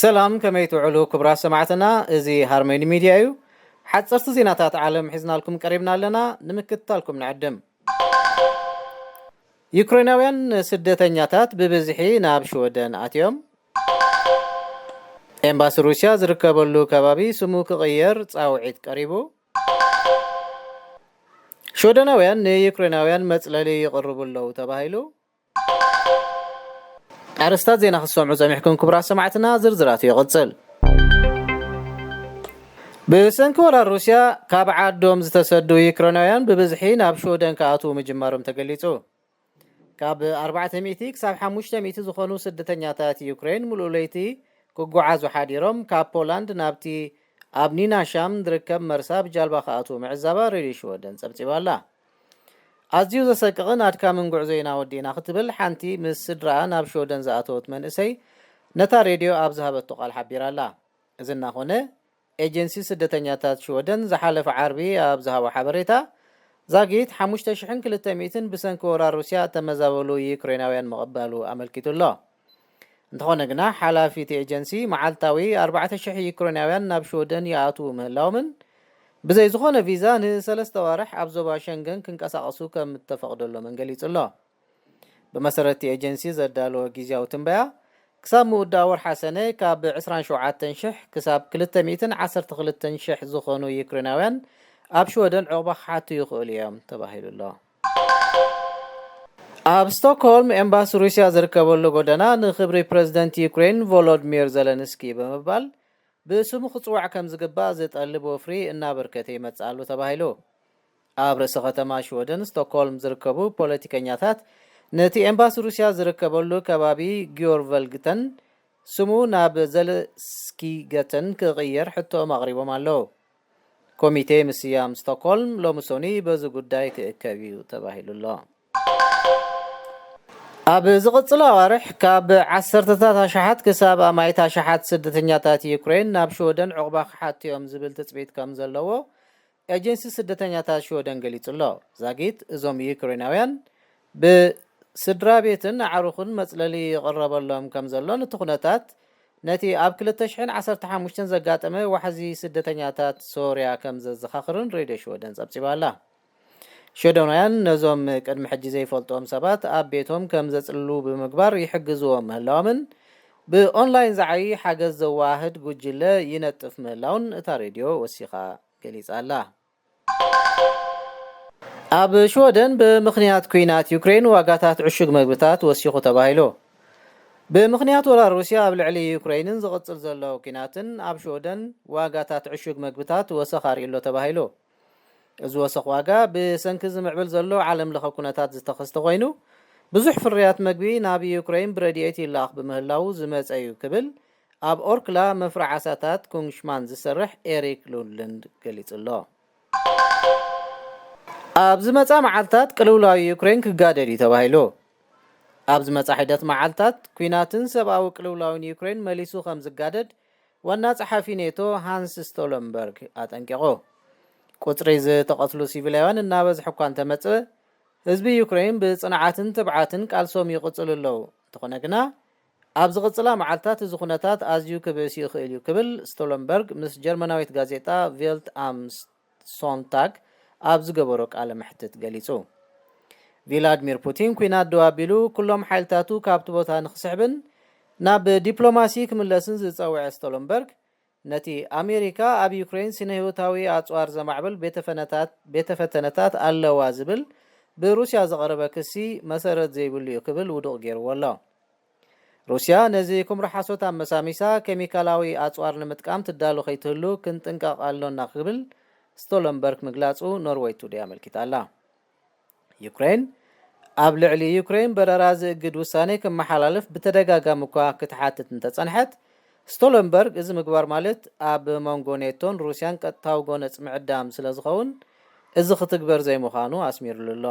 ሰላም፣ ከመይ ትውዕሉ ክቡራት ሰማዕትና? እዚ ሃርመኒ ሚድያ እዩ። ሓፀርቲ ዜናታት ዓለም ሒዝናልኩም ቀሪብና ኣለና፣ ንምክትታልኩም ንዕድም። ዩክሬናውያን ስደተኛታት ብብዝሒ ናብ ሽወደን ኣትዮም። ኤምባሲ ሩስያ ዝርከበሉ ከባቢ ስሙ ክቕየር ጻውዒት ቀሪቡ። ሽወደናውያን ንዩክሬናውያን መጽለሊ ይቕርቡ ኣለዉ ተባሂሉ። ኣርእስታት ዜና ክትሰምዑ ጸኒሕኩም ክቡራት ሰማዕትና፣ ዝርዝራቱ ይቕጽል። ብሰንኪ ወራር ሩስያ ካብ ዓዶም ዝተሰዱ ዩክሬናውያን ብብዝሒ ናብ ሽወደን ክኣትዉ ምጅማሮም ተገሊጹ። ካብ ኣርባዕተ ሚእቲ ክሳብ ሓሙሽተ ሚእቲ ዝኾኑ ስደተኛታት ዩክሬን ምሉእ ለይቲ ክጓዓዙ ሓዲሮም ካብ ፖላንድ ናብቲ ኣብ ኒናሻም ዝርከብ መርሳ ብጃልባ ክኣትዉ ምዕዛባ ሬድዮ ሽወደን ጸብጺባ ኣላ። ኣዝዩ ዘሰቅቕን ኣድካምን ጉዕዞ ኢና ወዲእና ክትብል ሓንቲ ምስ ስድራኣ ናብ ሽወደን ዝኣተወት መንእሰይ ነታ ሬድዮ ኣብ ዝሃበቶ ቃል ሓቢራ ኣላ። እዚ እናኾነ ኤጀንሲ ስደተኛታት ሽወደን ዝሓለፈ ዓርቢ ኣብ ዝሃቦ ሓበሬታ ዛጊት ሓሙሽተ ሽሕን ክልተ ሚእትን ብሰንኪ ወራር ሩስያ እተመዛበሉ ዩክሬናውያን ምቕባሉ ኣመልኪቱ ኣሎ። እንተኾነ ግና ሓላፊ እቲ ኤጀንሲ መዓልታዊ ኣርባዕተ ሽሕ ዩክሬናውያን ናብ ሽወደን ይኣትዉ ምህላዎምን ብዘይ ዝኾነ ቪዛ ንሰለስተ ኣዋርሕ ኣብ ዞባ ሸንገን ክንቀሳቐሱ ከም እተፈቕደሎምን ገሊጹ ኣሎ። ብመሰረት እቲ ኤጀንሲ ዘዳለወ ግዝያዊ ትንበያ ክሳብ ምውዳእ ወርሓ ሰነ ካብ ዕስራን ሸውዓተን ሽሕ ክሳብ ክልተ ሚእትን ዓሰርተ ክልተን ሽሕ ዝኾኑ ዩክሬናውያን ኣብ ሽወደን ዕቑባ ክሓቱ ይኽእሉ እዮም ተባሂሉ ኣሎ። ኣብ ስቶክሆልም ኤምባሲ ሩስያ ዝርከበሉ ጎደና ንክብሪ ፕረዚደንት ዩክሬን ቮሎድሚር ዘለንስኪ ብምባል ብስሙ ክጽዋዕ ከም ዝግባእ ዝጠልብ ወፍሪ እናበርከተ ይመጽእ ኣሎ ተባሂሉ። ኣብ ርእሲ ከተማ ሽወደን ስቶክሆልም ዝርከቡ ፖለቲከኛታት ነቲ ኤምባሲ ሩስያ ዝርከበሉ ከባቢ ጊዮርቨልግተን ስሙ ናብ ዘለስኪገተን ክቕየር ሕቶኦም ኣቕሪቦም ኣለዉ። ኮሚቴ ምስያም ስቶክሆልም ሎሚ ሶኒ በዚ ጉዳይ ክእከብ እዩ ተባሂሉ ኣሎ። ኣብ ዝቕጽል ኣዋርሕ ካብ ዓሰርተታት ኣሽሓት ክሳብ ኣማኢት ኣሽሓት ስደተኛታት ዩክሬን ናብ ሽወደን ዕቑባ ክሓቱ እዮም ዝብል ትጽቢት ከም ዘለዎ ኤጀንሲ ስደተኛታት ሽወደን ገሊጹ ኣሎ። ዛጊት እዞም ዩክሬናውያን ብስድራ ቤትን ኣዕሩኽን መጽለሊ ይቕረበሎም ከም ዘሎን እቲ ኩነታት ነቲ ኣብ ክልተ ሽሕን ዓሰርተ ሓሙሽተን ዘጋጠመ ዋሕዚ ስደተኛታት ሶርያ ከም ዘዘኻኽርን ሬድዮ ሽወደን ጸብጺባ ኣላ። ሽወደናውያን ነዞም ቅድሚ ሕጂ ዘይፈልጥዎም ሰባት ኣብ ቤቶም ከም ዘጽልሉ ብምግባር ይሕግዝዎም ምህላዎምን ብኦንላይን ዝዓዪ ሓገዝ ዘወሃህድ ጉጅለ ይነጥፍ ምህላውን እታ ሬድዮ ወሲኻ ገሊጻ ኣላ። ኣብ ሽወደን ብምኽንያት ኲናት ዩክሬን ዋጋታት ዕሹግ መግብታት ወሲኹ ተባሂሉ። ብምኽንያት ወራር ሩስያ ኣብ ልዕሊ ዩክሬንን ዝቕጽል ዘሎ ኲናትን ኣብ ሽወደን ዋጋታት ዕሹግ መግብታት ወሰኽ ኣርእዩ ኣሎ ተባሂሉ። እዚ ወሰኽ ዋጋ ብሰንኪ ዝምዕብል ዘሎ ዓለም ለኸ ኩነታት ዝተኸስተ ኮይኑ ብዙሕ ፍርያት መግቢ ናብ ዩክሬን ብረድኤት ይለኣኽ ብምህላዉ ዝመጸ እዩ ክብል ኣብ ኦርክላ መፍረ ዓሳታት ኩንግሽማን ዝሰርሕ ኤሪክ ሉንድልንድ ገሊጹ ኣሎ። ኣብ ዝመጻ መዓልታት ቅልውላው ዩክሬን ክጋደድ እዩ ተባሂሉ። ኣብ ዝመጻ ሒደት መዓልታት ኲናትን ሰብኣዊ ቅልውላውን ዩክሬን መሊሱ ከም ዝጋደድ ዋና ጸሓፊ ኔቶ ሃንስ ስቶለንበርግ ኣጠንቂቑ። ቁጽሪ ዝተቐትሉ ሲቪላውያን እናበዝሐ እኳ እንተመጸ ህዝቢ ዩክሬን ብጽንዓትን ትብዓትን ቃልሶም ይቕጽሉ ኣለዉ። እንተኾነ ግና ኣብ ዝቕጽላ መዓልታት እዚ ኩነታት ኣዝዩ ክብእስ ይኽእል እዩ ክብል ስቶለንበርግ ምስ ጀርመናዊት ጋዜጣ ቬልት ኣም ሶንታግ ኣብ ዝገበሮ ቃለ መሕትት ገሊጹ። ቪላድሚር ፑቲን ኲናት ደው ኣቢሉ ኩሎም ሓይልታቱ ካብቲ ቦታ ንክስሕብን ናብ ዲፕሎማሲ ክምለስን ዝጸውዐ ስቶለንበርግ ነቲ ኣሜሪካ ኣብ ዩክሬን ስነ ህይወታዊ ኣጽዋር ዘማዕብል ቤተ ፈተነታት ኣለዋ ዝብል ብሩስያ ዝቐረበ ክሲ መሰረት ዘይብሉ እዩ ክብል ውዱቕ ገይርዎ ኣሎ። ሩስያ ነዚ ኩምራ ሓሶት ኣመሳሚሳ ኬሚካላዊ ኣጽዋር ንምጥቃም ትዳሎ ከይትህሉ ክንጥንቀቕ ኣሎና ክብል ስቶለንበርግ ምግላጹ ኖርወይ ቱዴይ ኣመልኪታ ኣላ። ዩክሬን ኣብ ልዕሊ ዩክሬን በረራ ዝእግድ ውሳኔ ክመሓላለፍ ብተደጋጋሚ እኳ ክትሓትት እንተጸንሐት ስቶለንበርግ እዚ ምግባር ማለት ኣብ መንጎ ኔቶን ሩስያን ቀጥታዊ ጎነጽ ምዕዳም ስለ ዝኸውን እዚ ክትግበር ዘይምዃኑ ኣስሚርሉ ኣሎ።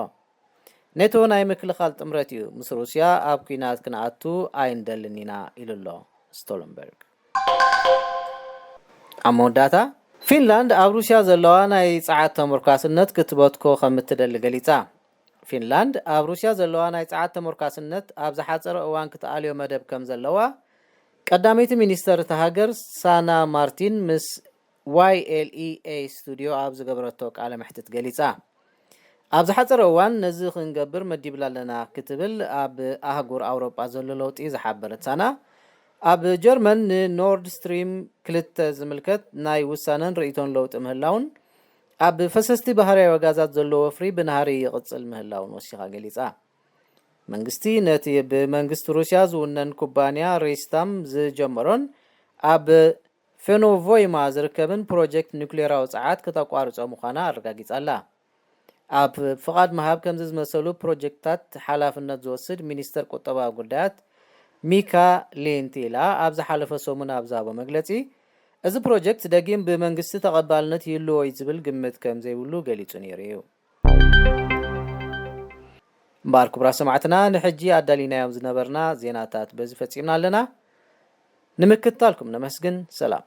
ኔቶ ናይ ምክልኻል ጥምረት እዩ፣ ምስ ሩስያ ኣብ ኲናት ክንኣቱ ኣይንደልን ኢና ኢሉ ኣሎ ስቶለንበርግ። ኣብ መወዳእታ ፊንላንድ ኣብ ሩስያ ዘለዋ ናይ ጸዓት ተሞርካስነት ክትበትኮ ከም እትደሊ ገሊጻ። ፊንላንድ ኣብ ሩስያ ዘለዋ ናይ ጸዓት ተሞርካስነት ኣብ ዝሓጸረ እዋን ክትኣልዮ መደብ ከም ዘለዋ ቀዳመይቲ ሚኒስተር እታ ሃገር ሳና ማርቲን ምስ ዋይ ኤል ኢ ኤ ስቱዲዮ ኣብ ዝገበረቶ ቃለ መሕትት ገሊጻ። ኣብ ዝሓጸረ እዋን ነዚ ክንገብር መዲብላ ኣለና ክትብል ኣብ ኣህጉር ኣውሮጳ ዘሎ ለውጢ ዝሓበረት ሳና፣ ኣብ ጀርመን ንኖርድ ስትሪም ክልተ ዝምልከት ናይ ውሳነን ርእይቶን ለውጢ ምህላውን ኣብ ፈሰስቲ ባህርያዊ ጋዛት ዘሎ ወፍሪ ብናህሪ ይቕጽል ምህላውን ወሲኻ ገሊጻ። መንግስቲ ነቲ ብመንግስቲ ሩስያ ዝውነን ኩባንያ ሬስታም ዝጀመሮን ኣብ ፌኖቮይማ ዝርከብን ፕሮጀክት ኑክሌራዊ ጸዓት ክተቋርጾ ምዃና ኣረጋጊጻ ኣላ። ኣብ ፍቓድ ምሃብ ከምዚ ዝመሰሉ ፕሮጀክትታት ሓላፍነት ዝወስድ ሚኒስተር ቁጠባዊ ጉዳያት ሚካ ሌንቲላ ኣብ ዝሓለፈ ሰሙን ኣብ ዝሃቦ መግለጺ፣ እዚ ፕሮጀክት ደጊም ብመንግስቲ ተቐባልነት ይህልዎ እዩ ዝብል ግምት ከም ዘይብሉ ገሊጹ ነይሩ እዩ። እምበኣር ክቡራት ሰማዕትና፣ ንሕጂ ኣዳሊናዮም ዝነበርና ዜናታት በዚ ፈጺምና ኣለና። ንምክትታልኩም ነመስግን። ሰላም።